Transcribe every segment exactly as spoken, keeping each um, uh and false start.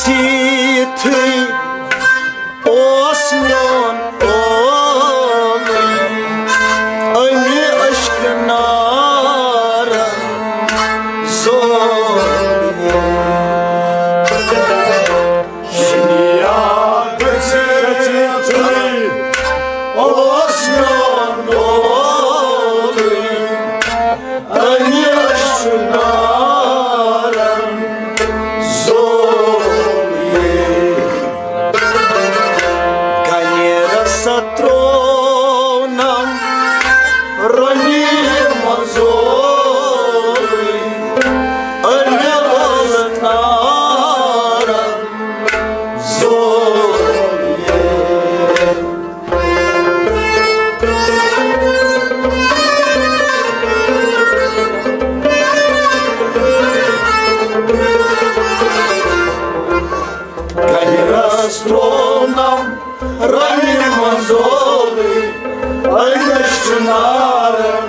یِتھُے اوس میون اولُے، اَمہِ عشقہٕ نارن زولُے۔ شِنیا گٔژھِتھٕے اوس میون اولُے، اَمہِ عشقہٕ نارن زولُے۔ کنہِ رسہ ترٛوونم رنہِ منٛز زولُے، اَمہِ عشقہٕ نارن زولُے۔ کنہِ رسہ ترٛوونم رنہِ منٛز زولُے، اَمہِ عشقہٕ نارن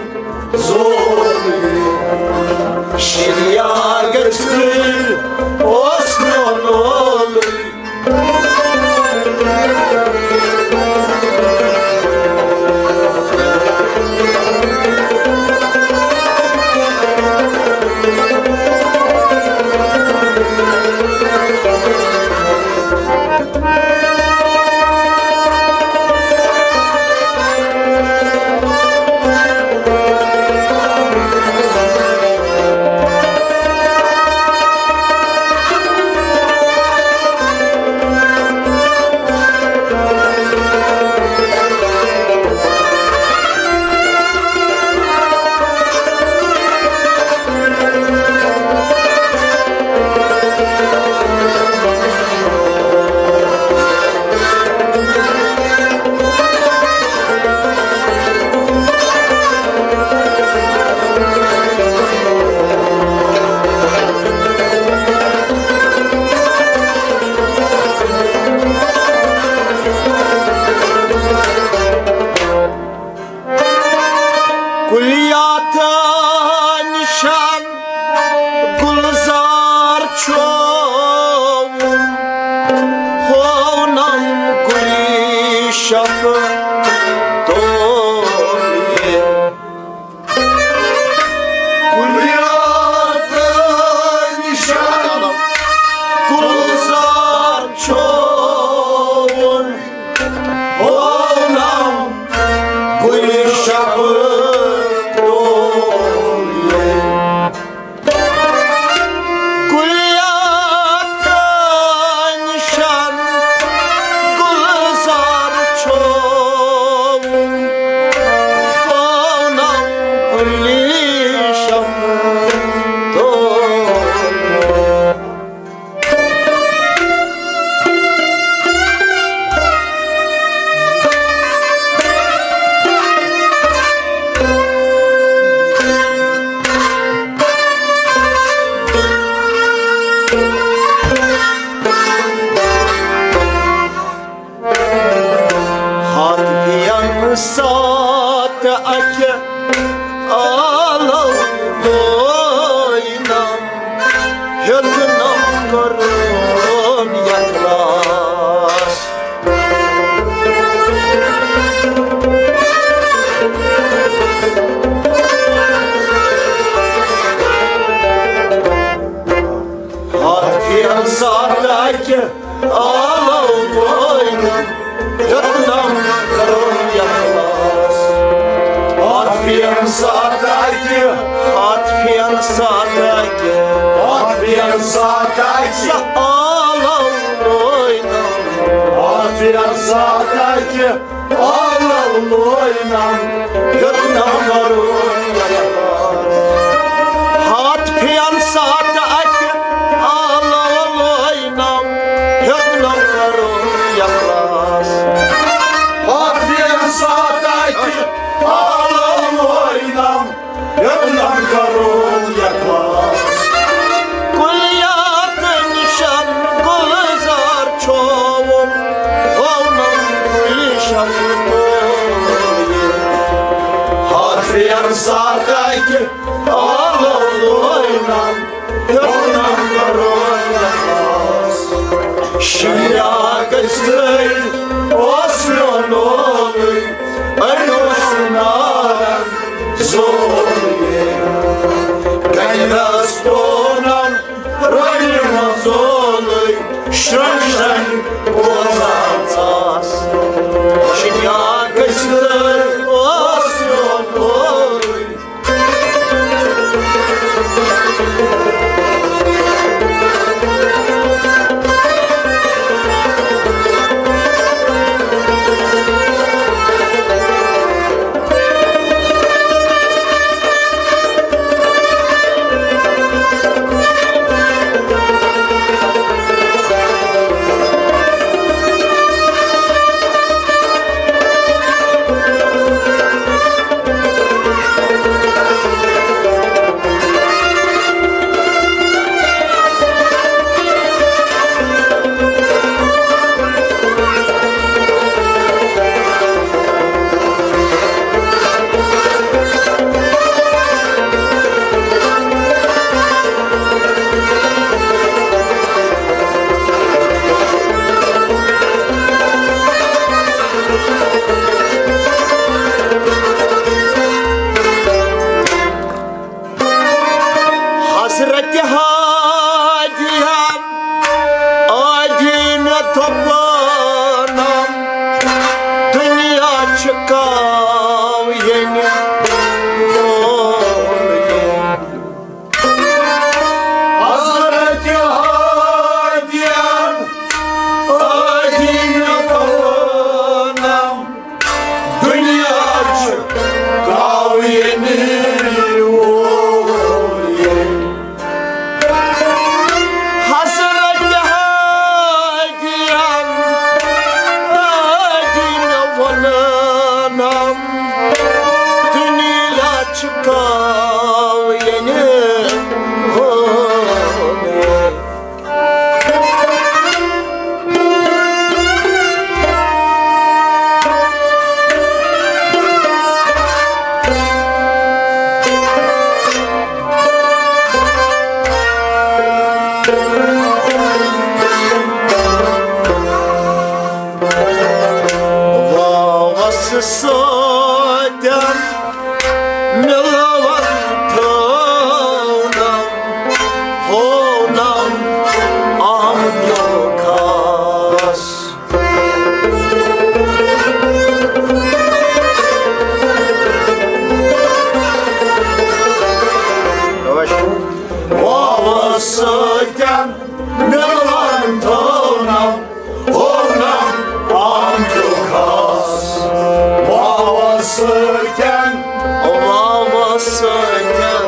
زولُے۔ شِنیا گٔژھِتھ اوس میون اولُے۔ کُلیات نِشان گُلزار چھووُم، ہوونم گُلشن تولہِ۔ کُلیات نِشان گُلزار چھووُم، ہوونم گُلشن تولہِ۔ کُلیات نِشان گُلزار چھووُم، ہوونم گُلشن تولہِ۔ ہتھ پھِرن ساتہٕ اکہِ آلو لوینم، ہیوٚتنم کرُن یخلاص۔ ہتھ پھِرن ساتہٕ اکہِ آلو لوینم، ہیوٚتنم کرُن یخلاص۔ ہتھ پھِرن ساتہٕ اکہِ، ہتھ پھِرن ساتہٕ اکہِ، ہتھ پھِرن ساتہٕ اکہِ آلو لوینم۔ ہتھ پھِرن ساتہٕ اکہِ آلو لوینم، ہیوٚتنم کرُن یخلاص۔ ہتھ پھِرن ساتہٕ اکہِ آلو لوینم، ہیوٚتنم کرُن یخلاص۔ ہتھ پھِرن ساتہٕ اکہِ آلو لوینم، ہیوٚتنم کرُن یخلاص۔ کُلیات نِشان گُلزار چھووُم، ہوونم گُلشن تولہِ۔ ہتھ پھِرن ساتہٕ اکہِ آلو لوینم، ہیوٚتنم کرُن یخلاص۔ اوس میون اولُے، أمۍ اوس نارَن زولُے۔ کَنہِ رَس تونَم رَنہِ منٛز زولُے، شرٛنٛگ شرٛنٛگ بوزان ژاس۔ شِنیٛا گٔژھِتھ اوس میون اولُے۔ حضرت ہادیہ، آدی مےٚ دوٚپنم، دُنیا چھُ کاو ییٚمہِ وول۔ حضرت ہادیہ، آدی مےٚ دوٚپنم، دُنیا چھُ کاویہِ نیٖل وول۔ حضرت ہادیَن، ہادی مےٚ ووٚننم، دُنیا چھُ کاویہِ نیٖل وول۔ واوس سۭتۍ مِلوَن تھٲونم، ہوونم آمدیو خاص۔ واوس سۭتۍ مِلوَن تھٲونم، ہوونم آمدیو خاص۔ واوس سۭتۍ، واوس سۭتۍ،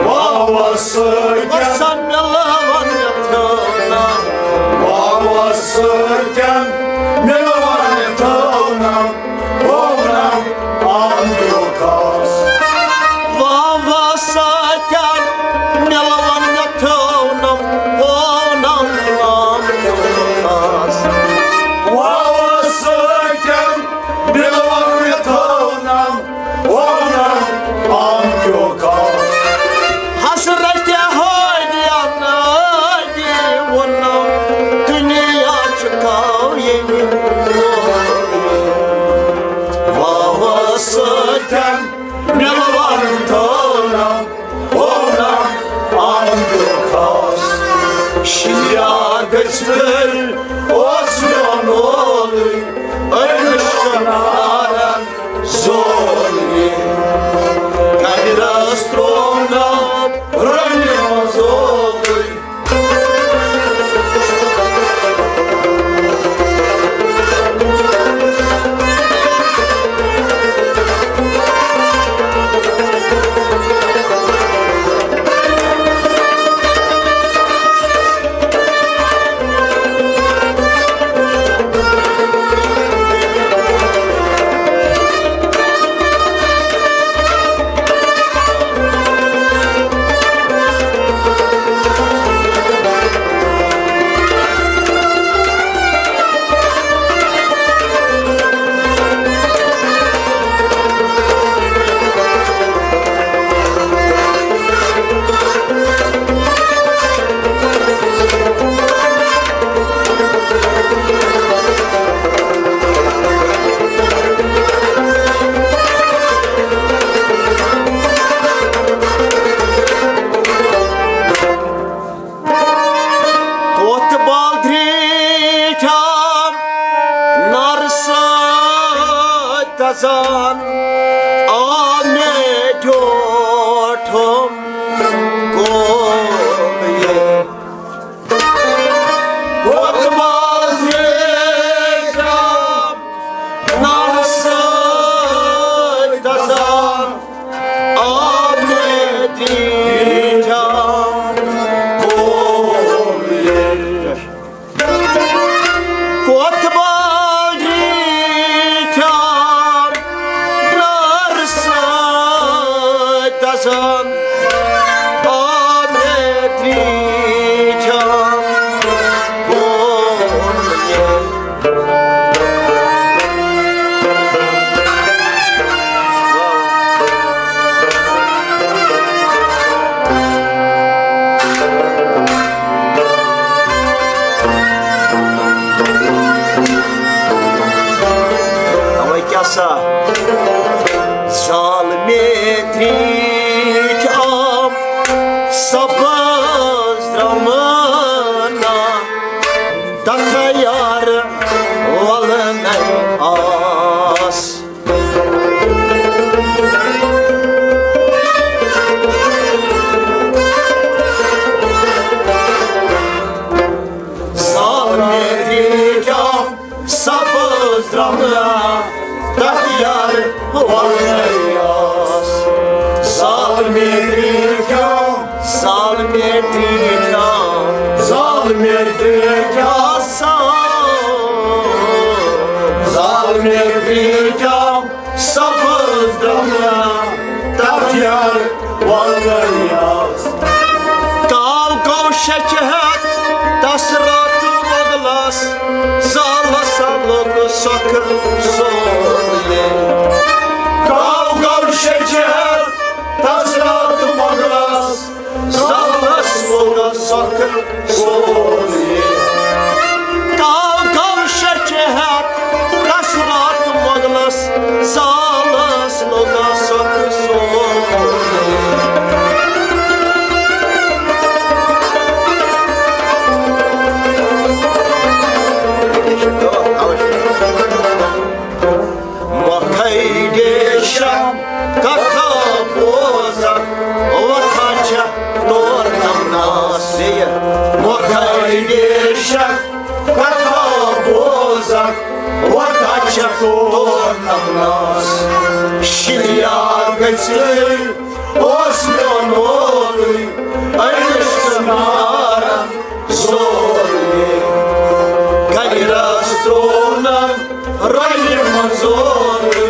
واوس سۭتۍ، وسا مِلوَن تھٲونم۔ واوس سۭتۍ مِلوَن تھٲونم، ہوونم آمدیو خاص۔ واوس سۭتۍ مِلوَن مےٚ تھٲونم، ہوونم آمدیو خاص۔ واوس سۭتۍ مِلوَن مےٚ تھٲونم، ہوونم آمدیو خاص۔ حضرت ہادیَن، ہادی ووٚننم، دُنیا چھُ کاو ییٚمہِ وول۔ واوس سۭتۍ مِلوَن تھٲونم، ہوونم آمدیو خاص۔ شِنیٛا گٔژھِتھ اوس میون اولُے، أمِس چھُ نارَن زولُے۔ کَنہِ رَس ترٛونم رَنہِ منٛز زولُے۔ تریٹھام نار سۭتۍ دزان آو مےٚ ٹوٹھم گول یہِ۔ کوتوال تریٹھام نار سۭتۍ دزان آو مےٚ تریٹھام گول یہِ۔ کوتوال تریٹھام نار سۭتۍ دزان آو مےٚ تریٹھام گول یہِ۔ اوے کیٛاہ سا؟ زال مےٚ تریٹھام سبز درمنا، تتھ یار ولنے آس۔ زال مےٚ تریٹھام سبز درمنا، تتھ یار ولنے آس۔ زال مےٚ تریٹھام، زال مےٚ تریٹھام، زال مےٚ تریٹھام، زال، زال مےٚ تریٹھام سبز درمنا، تتھ یار ولنے آس۔ تاو گوٚو شیٚچہِ ہتھ تس راتہٕ مۄغلس، زالس لوٚگ سۄکھٕ سورُے۔ تاو گوٚو شیٚچہِ ہتھ تس راتہٕ مۄغلس، زالس لوٚگ سۄکھٕ سورُے۔ تاو گوٚو شیٚچہِ ہتھ تس راتہٕ مۄغلس، زالس لوٚگ سۄکھٕ سورُے۔ مۄکھے ڈیشہ کتھا بوزکھ، وۄتھان چھےٚ تور نمناس۔ بیٚیہِ مۄکھے ڈیشہ کتھا بوزکھ، وۄتھان چھےٚ تور نمناس۔ شِنیار گٔژھِتھ اوس میون وولُے، أمِس چھُ ماران زورُے۔ گرِ رس ترٛوونم رۄلہِ منٛز زورُے۔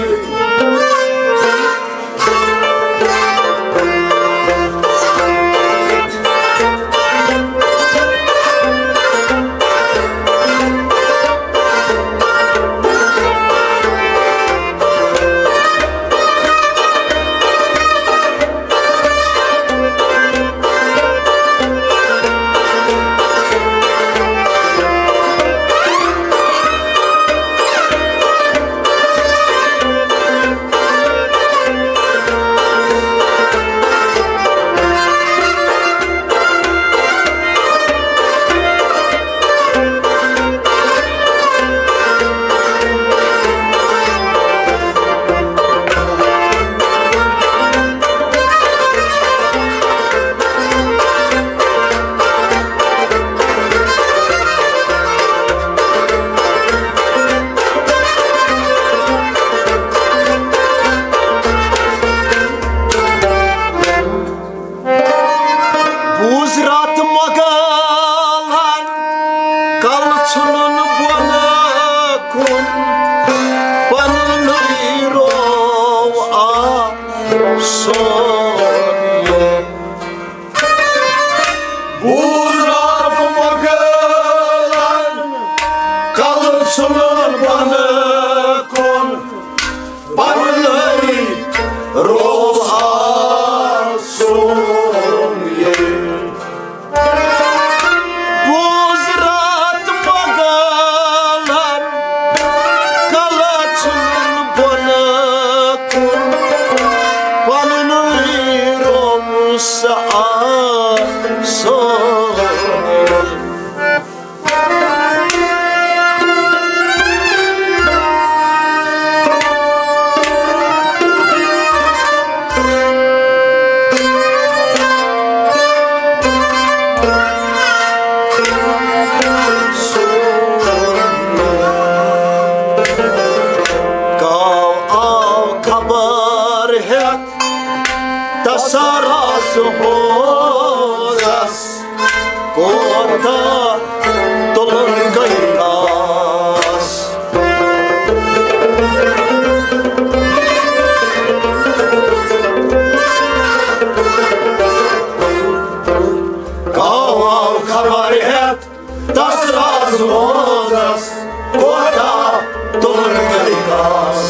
بوز راتھ مۄغلن کل ژھُنُن بۄنہٕ کُن، پننُے روو آسُن۔ بوز راتھ مۄغلن کل ژھُنُن بۄنہٕ کُن، پننُے روو آسُن۔ بوز راتھ مۄغلن کل ژھُنُن بۄنہٕ کُن، پننُے سرس ہوزس کوتاہ تُلُن گٔے کاس۔ کاو آو خبر ہٮ۪تھ تس راز ہوزس کوتاہ تُلُن گٔے کاس۔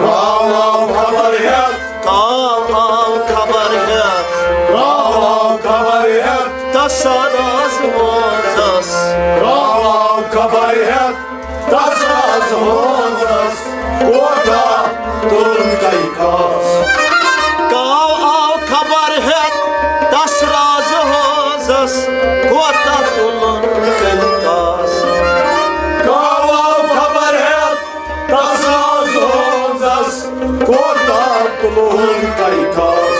کاو آو خبر ہٮ۪تھ۔ کاو آو خبر ہٮ۪تھ۔ کاو آو خبر ہٮ۪تھ۔ تس راز ہوزس۔ کاو آو خبر ہٮ۪تھ۔ تس راز ہوزس کوتاہ تُلُن گٔے کاس۔ کاو آو خبر ہٮ۪تھ تس راز ہوزس کوتاہ تُلُن گٔے کاس۔ کاو آو خبر ہٮ۪تھ تس راز ہوزس کوتاہ تُلُن گٔے کاس۔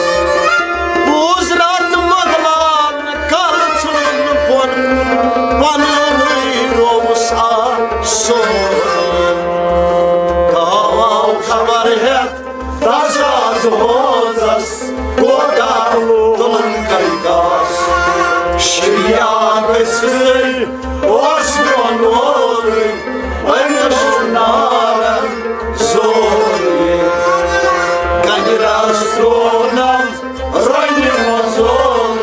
بوز راتھ مۄغلان کل ژھُن بۄن، پنُنُے رووُس آسُن۔ کاو آو خبر ہٮ۪تھ تس راز ہوزس کوتاہ تُلُن گٔے کاس۔ شریعت سۭتۍ اوس میون وول، أمِس نارن زول۔ کنجرس ترٛوونم رنہِ منٛز زول۔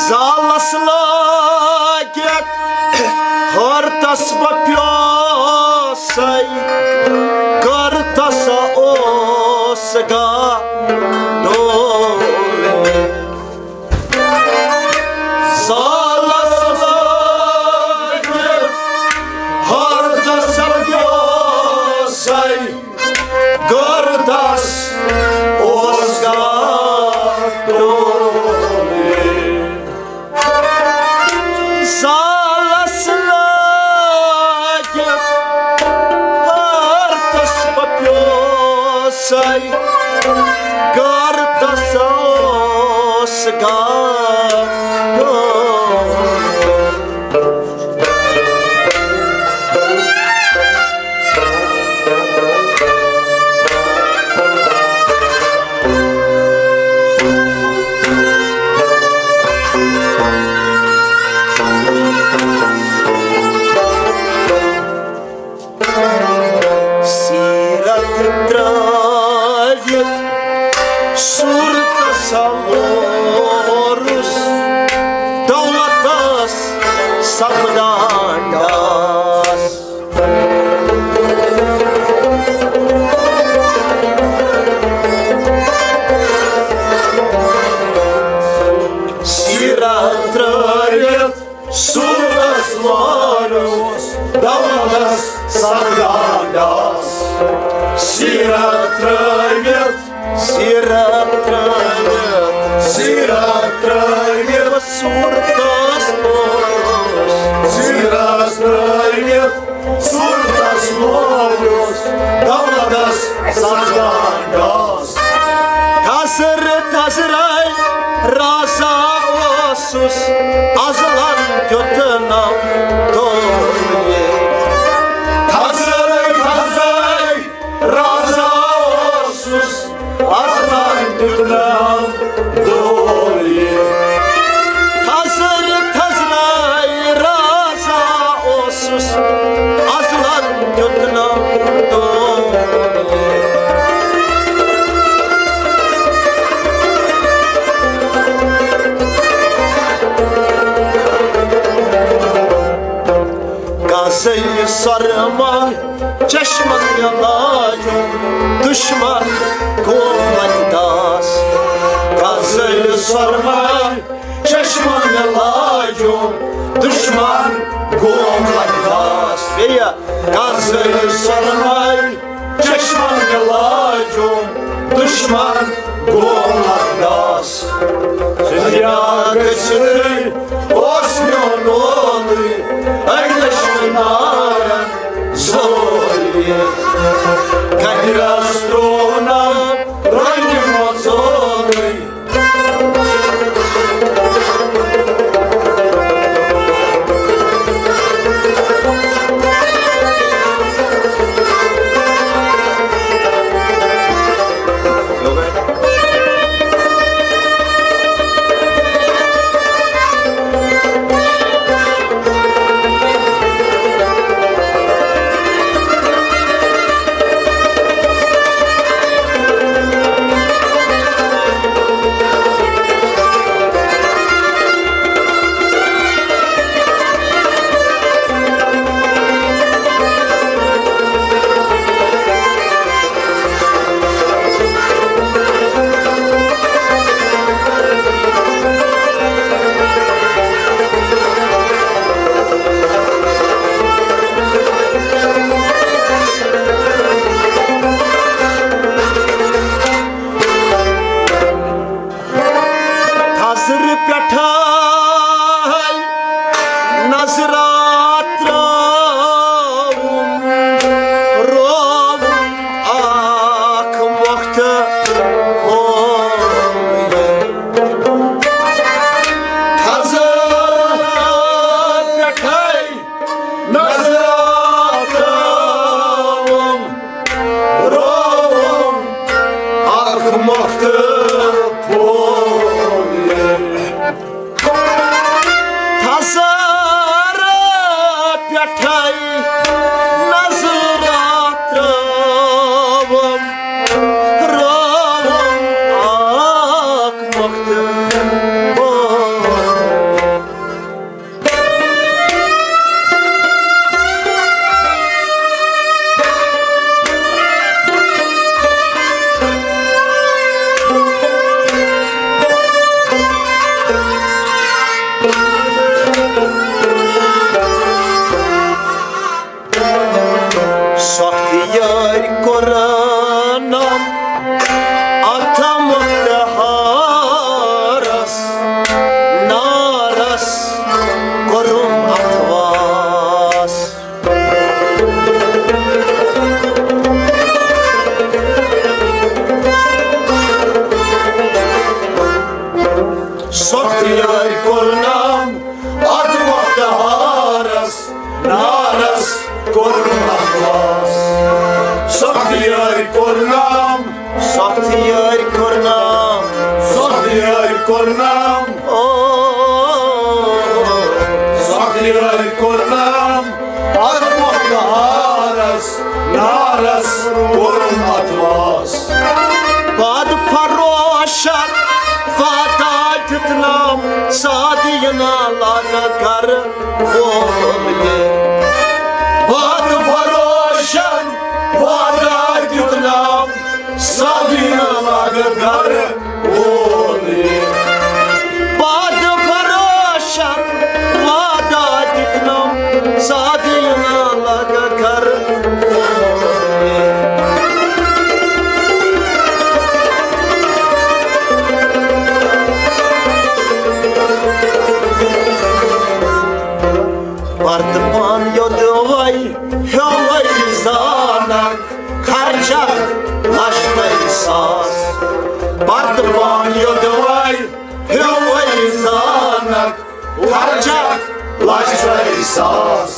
زالس لٲگِتھ ہٲرتس بہٕ پیوسَے، کٔر تس اوس گاڈوے۔ زالس لٲگِتھ ہٲرتس بہٕ پیوسَے، گردس اوس گاٹُن۔ زالس لٲگِتھ ہٲرتس بہٕ پیوسَے، گردس اوس گاٹُن۔ سیرت ترٲوِتھ صورتس سوارُس، دولتس سپدان ڈاس۔ سیرت ترٲوِتھ صورتس وارُس، دولتس سپدان ڈاس۔ سیرت ترٲوِتھ، سیرت ترٲوِتھ، سیرت ترٲوِتھ صورتس وارُس۔ سیرت ترٲوِتھ صورتس وارُس، دولتس سپدان ڈاس۔ تھزر تھزرے رازا اوسُس، ازلن دیُتنم دولہِ۔ تھزر تھزرے رازا اوسُس، ازلن دیُتنم دولہِ۔ تھزر تھزرے رازا اوسُس، ازلن سرما چشمن مےٚ لاجُن، دُشمن گوٚو لگہِ داس۔ کزٕلۍ سرما چشمن مےٚ لاجُن، دُشمن گوٚو لگہِ داس۔ بیٚیہِ کزٕلۍ سرما چشمن مےٚ لاجُن، دُشمن گوٚو لگہِ داس۔ دُنیا گٔژھِتھٕے اوس میون اولُے، أمۍ لٔچھ نارن زولہِ۔ کَترِس ترٛوونم رنہِ منٛز اولُے۔ تھزرٕ پٮ۪ٹھے نظرا ترٛٲوُم، رووُم اکھ مۄختہٕ ہووُم۔ تھزرٕ پٮ۪ٹھے نظرا ترٛٲوُم، رووُم اکھ مۄختہٕ پھول۔ تھزرٕ پٮ۪ٹھے نظرا ترٛٲوُم، رووُم اکھ مۄختہٕ پھول۔ سخت یٲرۍ کوٚرنم اتھ مُختہارس، نارس کوٚرُم اتھ واس۔ سخت یٲرۍ کوٚرنم اتھ مُختہارس، نارس کوٚرُم اتھ واس۔ سخت یٲرۍ کوٚرنم، سخت یٲرۍ کوٚرنم، سخت یٲرۍ کوٚرنم، او، سخت یٲرۍ کوٚرنم اتھ مُختہارس، نارس کوٚرُم اتھ واس۔ باد فروشن وعدہ دیُتنم، سادینا لگہ گرٕ وول یہ۔ باد فروشن وعدہ دیُتنم، سادینا لگہ گرٕ وول یہ۔ باد فروشن وعدہ دیُتنم، سادینا لگہ گرٕ وول یہ۔ پرتہٕ پان یوٚدوَے ہیوٚوَے زانکھ، خرچکھ لچھ تہٕ ساس۔ پرتہٕ پان یوٚدوَے ہیوٚوَے زانکھ، خرچکھ لچھ تہٕ ساس۔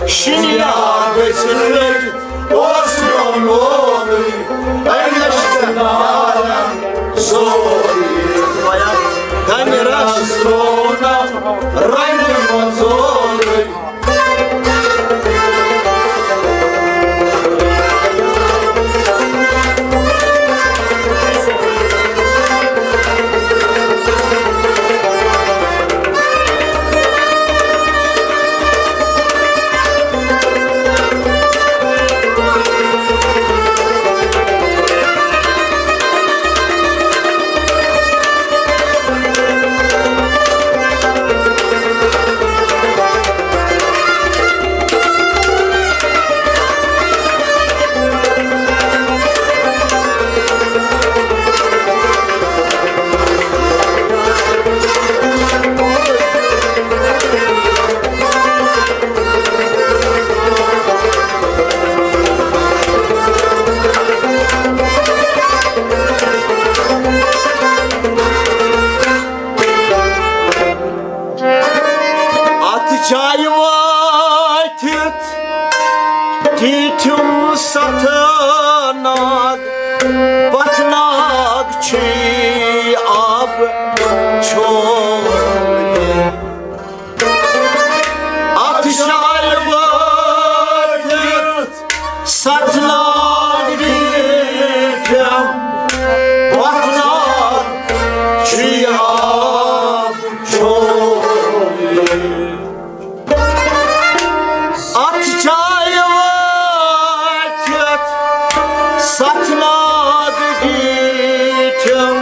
شِنیا گٔژھِتھ اوس میون مولٕے، أمِس چھِ نارن سورُے۔ دَنہِ رَس ترٛوونم رنہِ منٛز اولُے۔ پتھناگ، پتھناگ چھی آب چھوڑ۔ اتھ جایہِ وٲتِتھ ستھ ناگ بیٖٹھم، پتھ ناگ چھُ آب چھوٚل۔ اتھ جایہِ وٲتِتھ ستھ ناگ بیٖٹھم،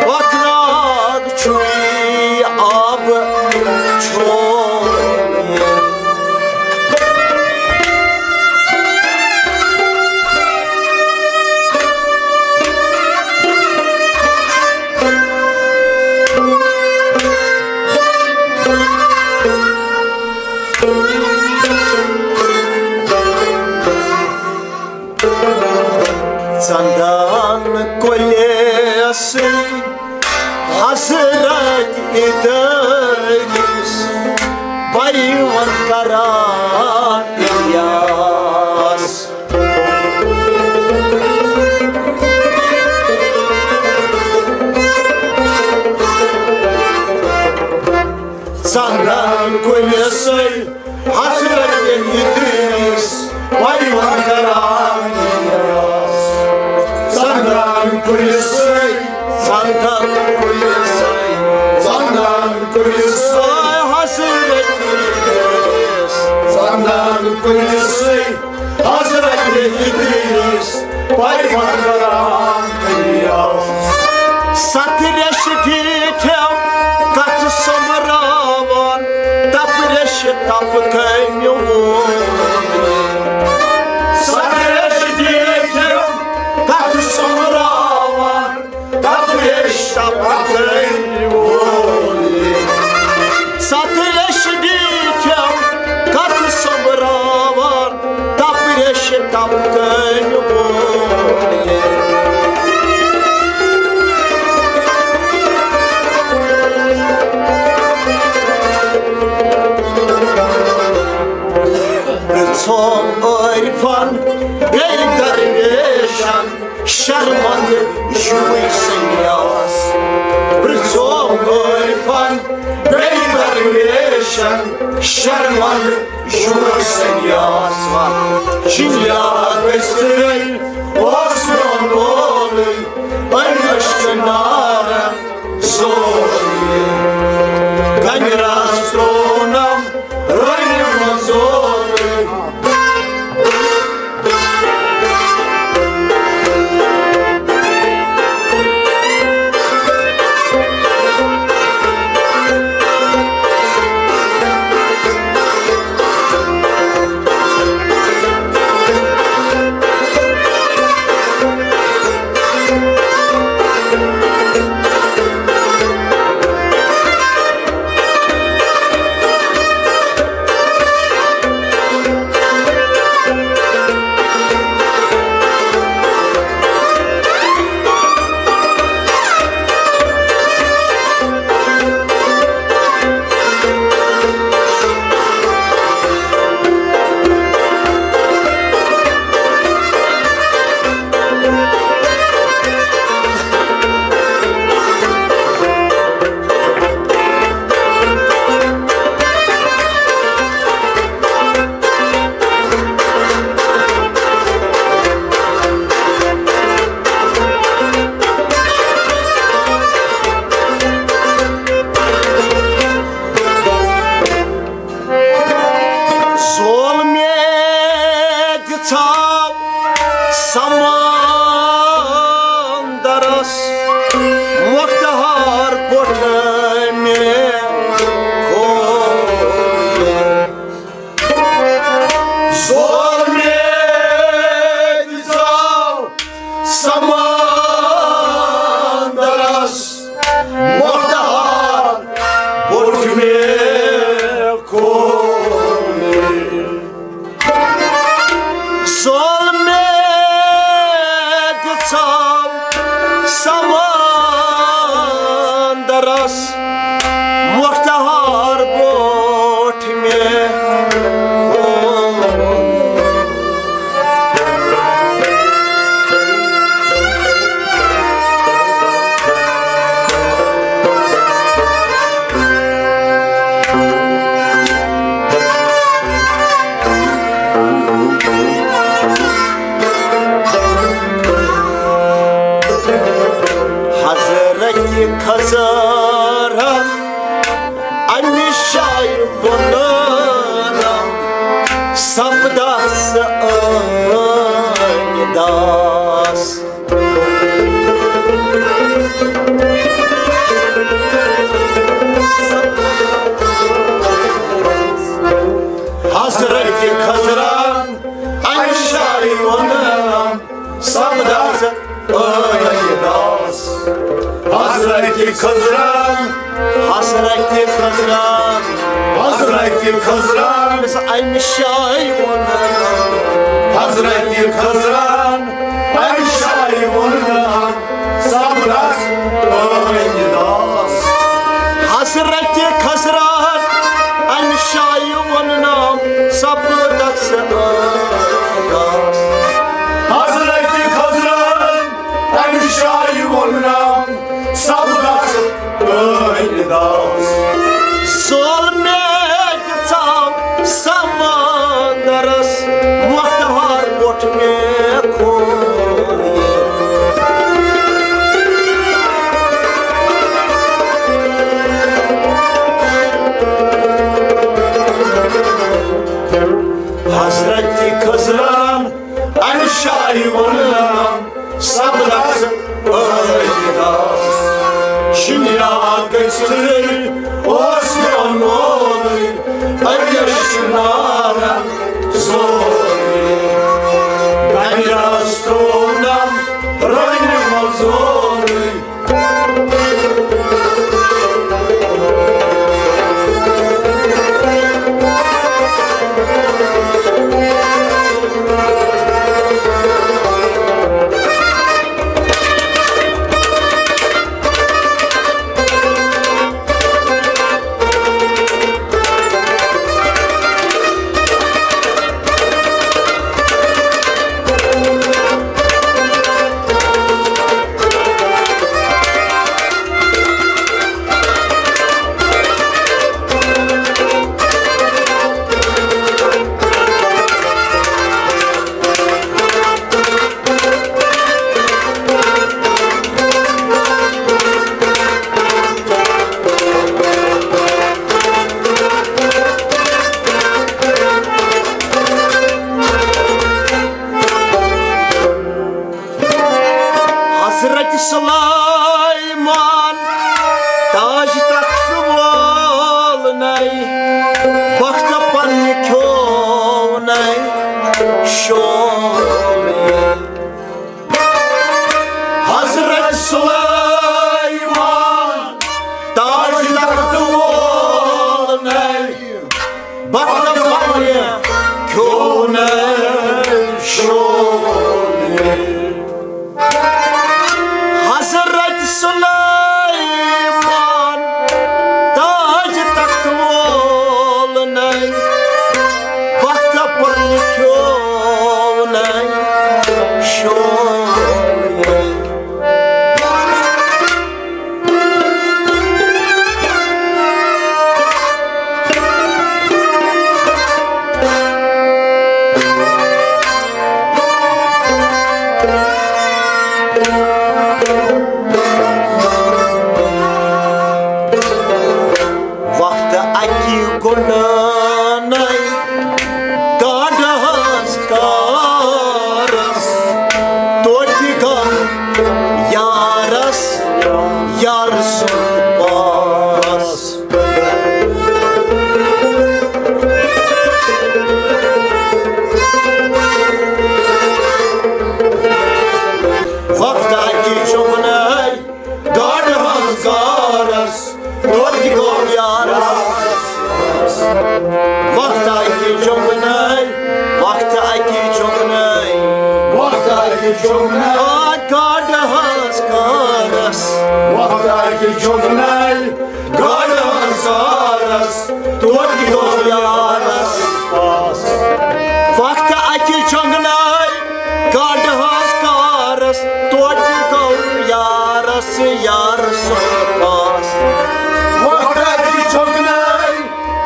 پتھ ناگ چھُے آب چھوٚل۔ ژندن کُلِس حضرت ادریس بیان کران الیاس۔ ژندن کُلِس حضرت ادریس بیان کران الیاس۔ ژندن کُلِس، ژندن کُلِس، ژندن کُلِس حضرت ادریس، ژندن کُلِس حضرت ادریس بیان کران الیاس۔ ستھ ریش بیٖٹھم کتھ سوٚمبراوان، تپھ ریش تپھ کٔمۍ ووٚن۔ ستھ ریش بیٖٹھم کتھ سوٚمبراوان، تپھ ریش تپھ کٔمۍ ووٚن۔ ستھ ریش بیٖٹھم کتھ سوٚمبراوان، تپھ ریش تپھ کٔمۍ ووٚن۔ پرٛژھوم عٲرفن بیٚیہِ درویشن، شرمندٕ یوٗے سنیاس۔ پرٛژھوم عٲرفن بیٚیہِ درویشن، شرمندٕ یوٗے سنیاس۔ شِنیار گٔژھتٕے اوس میون مولٕے، أمۍ أچھ نارن سورُے۔ گنہِ رس ترٛوونم رنہِ منٛز سورُے۔ زول مےٚ دِژاو سمندرس مۄختہار بوٚٹھ مےٚ کھوٚل۔ زول مےٚ دِژاو سمندرس مۄختہار بوٚٹھ مےٚ کھوٚل۔ زول مےٚ دِژاو سمندرس مۄختہار بوٚٹھ مےٚ کھوٚل۔ اَمہِ جایہِ ووٚنُن سپدس عٲنہِ داس۔ حضرت خضرن اَمہِ جایہِ ووٚنُن سپدس عٲنہِ داس۔ حضرت خضرن، حضرت خضرن، حضرت خضرن، اَمہِ جایہِ ووٚنُن۔ حضرت خضرن اَمہِ جایہِ ووٚنُن سپدس عٲنہِ داس۔ حضرت خضرن اَمہِ جایہِ ووٚنُن سپدس عٲنہِ داس۔ حضرت خضرن اَمہِ جایہِ ووٚنُن سپدس عٲنہِ داس۔ زول مےٚ تہِ ژاو سمندرس، وۄٹھ ہار وۄٹھ مےٚ کھوٚل۔ حضرت خضرن اَمہِ جایہِ ووٚنُن سپدس عٲنہِ داس۔ شِنیا گٔژھِتھ اوس میون مولٕے، أمِس چھُ نارن زولٕے۔ کَنیَس ترٛوونم رٔنِتھ منٛز زولٕے۔ حضرت سلیمان تاج تخت وول نَے، بخت پننہِ کھیوٚو نَے شول۔ حضرت سلیمان تاج تخت وول نَے، بخت پننہِ کھیوٚو نَے شول۔ حضرت سلیمان تاج تخت وول نَے، بخت پننہِ کھیوٚو نَے شول۔ وقت اکی گناہ نَے گاڈٕ ہٕنٛز کارس، توتہِ گوٚو یارس یار سُنٛد پاس۔ وقت اکی چوٚب نَے گاڈٕ ہٕنٛز کارس، توتہِ گوٚو یارس۔ وقت اکی چوٚب نَے، وقت اکی چوٚب نَے، وقت اکی چوٚب نَے۔ آ، گاڈٕ ہٕنٛز کارس۔ وقت اکی چوٚب نَے گاڈٕ ہٕنٛز کارس، توتہِ گوٚو یارس پاس۔ وقت اکی چوٚب نَے گاڈٕ ہٕنٛز کارس، توتہِ گوٚو یارس یار سُنٛد پاس۔ وقت اکی چوٚب نَے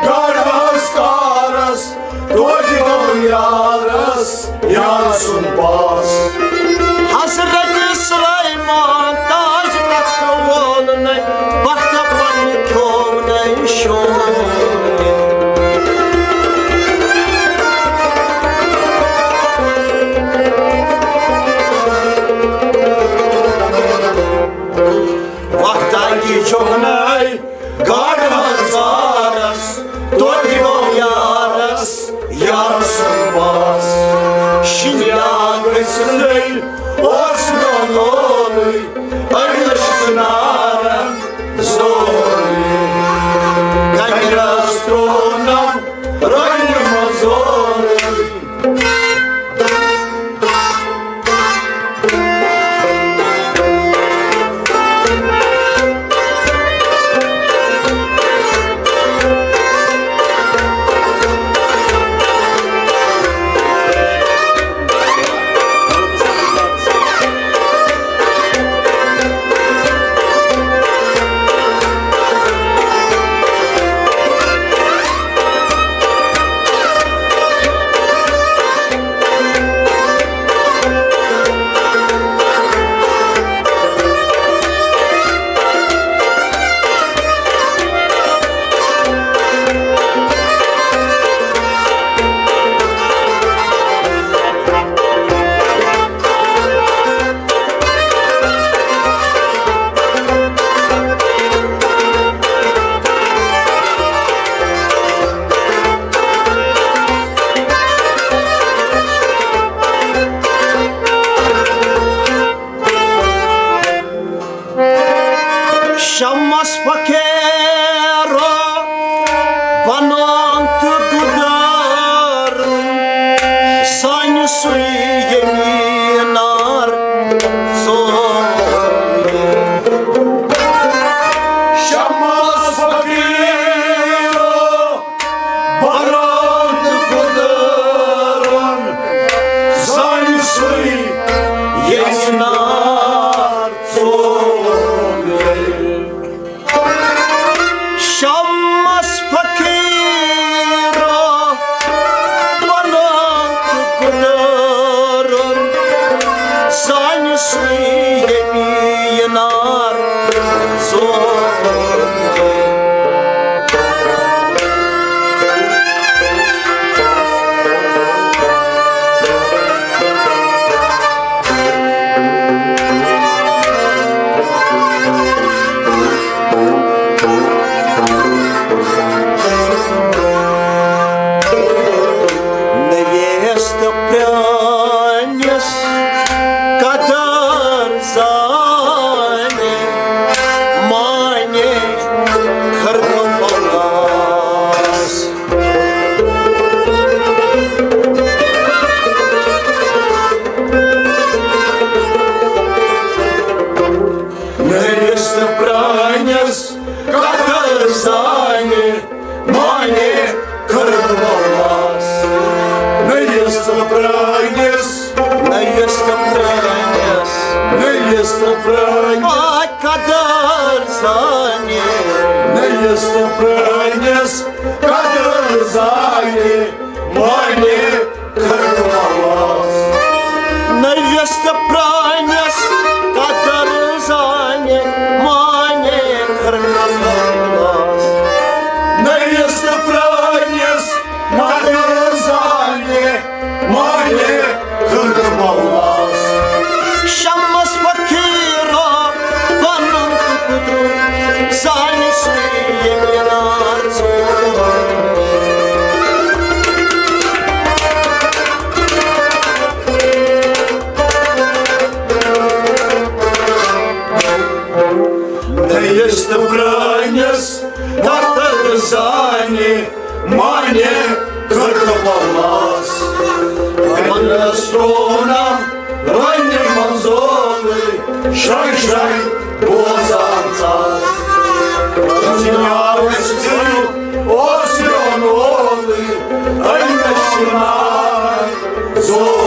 گاڈٕ ہٕنٛز کارس، توتہِ گوٚو یارس یار سُنٛد پاس۔ حضرت سلیمان تاج تخت وول نَے، کی چھوٚکنَے گاڈٕ ہزارَس، توتہِ گوٚو یارَس، یارٕ سُنٛد باس۔ شِنیا گٔژھِتھٕے اوس میون اولُے، أمِس چھُ نارَن زورُے۔ کَنہِ رَس ترٛوونَم رۄنہِ منٛز زورُے۔ شمس فقیرو بنان تہٕ گُدارُن، سانہِ سُے یمیٖنار ژوٚل۔ شمس فقیرو بنان تہٕ گُدارُن، سانہِ سُے یمیٖنار ژوٚل۔ شمس فقیرو بنان تہٕ گُدارُن، سانہِ سُے یمیٖنار ژوٚل۔ نٔوِس تہٕ پرٛٲنِس قدر زانہِ مانہِ خرگو پلاس۔ نٔوِس تہٕ پرٛٲنِس قدر زانہِ مانہِ خرگو پلاس۔ نٔوِس تہٕ پرٛٲنِس، نٔوِس تہٕ پرٛٲنِس، نٔوِس تہٕ پرٛٲنِس آ قدر زانہِ۔ نٔوِس تہٕ پرٛٲنِس قدر زانہِ مانہِ خرگو پلاس۔ نٔوِس تہٕ پرٛٲنِس قدر زانہِ مانہِ خرگو پلاس۔ نٔوِس تہٕ پرٛٲنِس قدر زانہِ مانہِ خرگو پلاس۔ شمس فقیرو پنُن تہٕ پُترُن سانہِ سُے ییٚمہِ یار ژوٚل۔ نٔوِس تہٕ پرٛٲنِس قدر زانہِ مانہِ خرگو پلاس۔ پنٛداہ سونم رنہِ منٛزولٕے شرٛنٛگۍ شرٛنٛگۍ بوزان ژاس۔ دُنیاہَس تہِ اوس میون اولٕے، أمِس چھُ ناو زول۔